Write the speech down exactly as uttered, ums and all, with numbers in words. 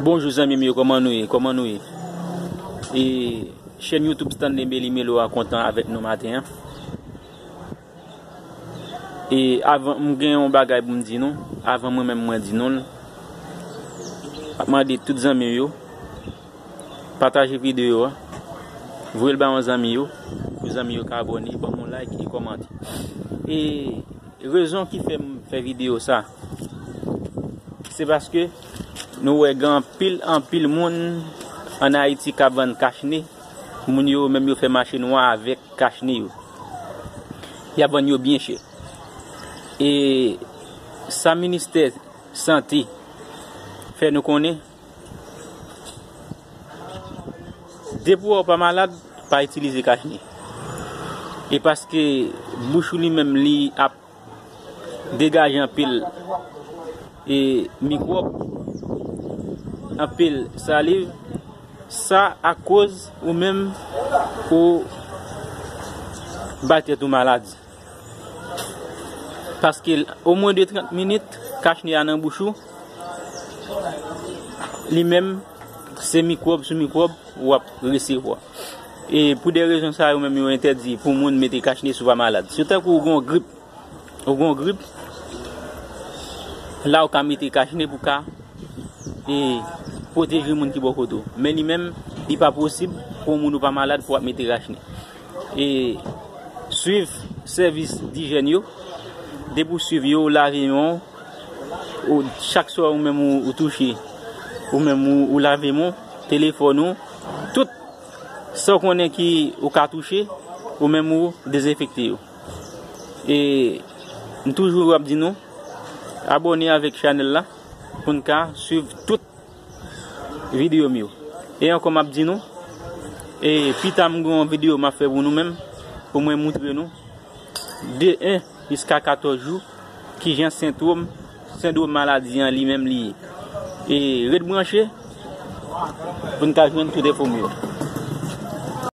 Bonjou zanmi m yo, kòman nou ye? Kòman nou ye? E chèn YouTube Stanley Melimelo a kontan avèk nou maten an. E avan m gen yon bagay pou m di nou, avan mwen menm mwen di nou l, m ap mande tout zanmi m yo pataje videyo a, voye l ba yon zanmi yo, pou zanmi yo ka abòne, ban m yon like e kòmante. E rezon ki fè m fè videyo sa, se paske nou wè gen anpil, anpil moun ann Ayiti k ap vann kachne. Moun yo menm yo fè mache nwa avèk kachne yo. Y ap vann yo byen chè. E sa ministè sante fè nou konnen, depi w pa malad, pa itilize kachne. E paske bouch ou li menm li ap degaje anpil e mikwòb, anpil saliv, sa akoz ou menm ou bay tèt ou maladi. Paske omwen de trant minit, kachne a nan bouch ou, li menm se mikwòb sou mikwòb w ap resevwa. E pou de rezon sa yo menm yo entèdi pou moun mete kachne si w pa malad. Si w tankou ou gen yon grip, ou gen yon grip, la ou ka mete kachne pou ka e pwoteje moun ki bò kote w. Men li menm, li pa posib pou yon moun ou pa malad pou w ap mete kachne. E swiv sèvis dijèn yo. Depi w swiv yo, w lave men w, ou, chak swa ou menm ou, ou touche, ou menm ou, ou lave men w, telefòn ou, tout sa w konnen ki ou ka touche, ou menm ou dezenfekte yo. E m toujou ap di nou, abòne avèk chanèl la pou n ka swiv tout videyo m yo. E ankò m ap di nou, e pita m gen yon videyo m ap fè pou nou menm, pou mwen moutre nou de en jiska katòz jou, kijan sentwòm, sendwòm maladi an li menm li ye. E ret branche pou n ka jwenn tout enfo m yo.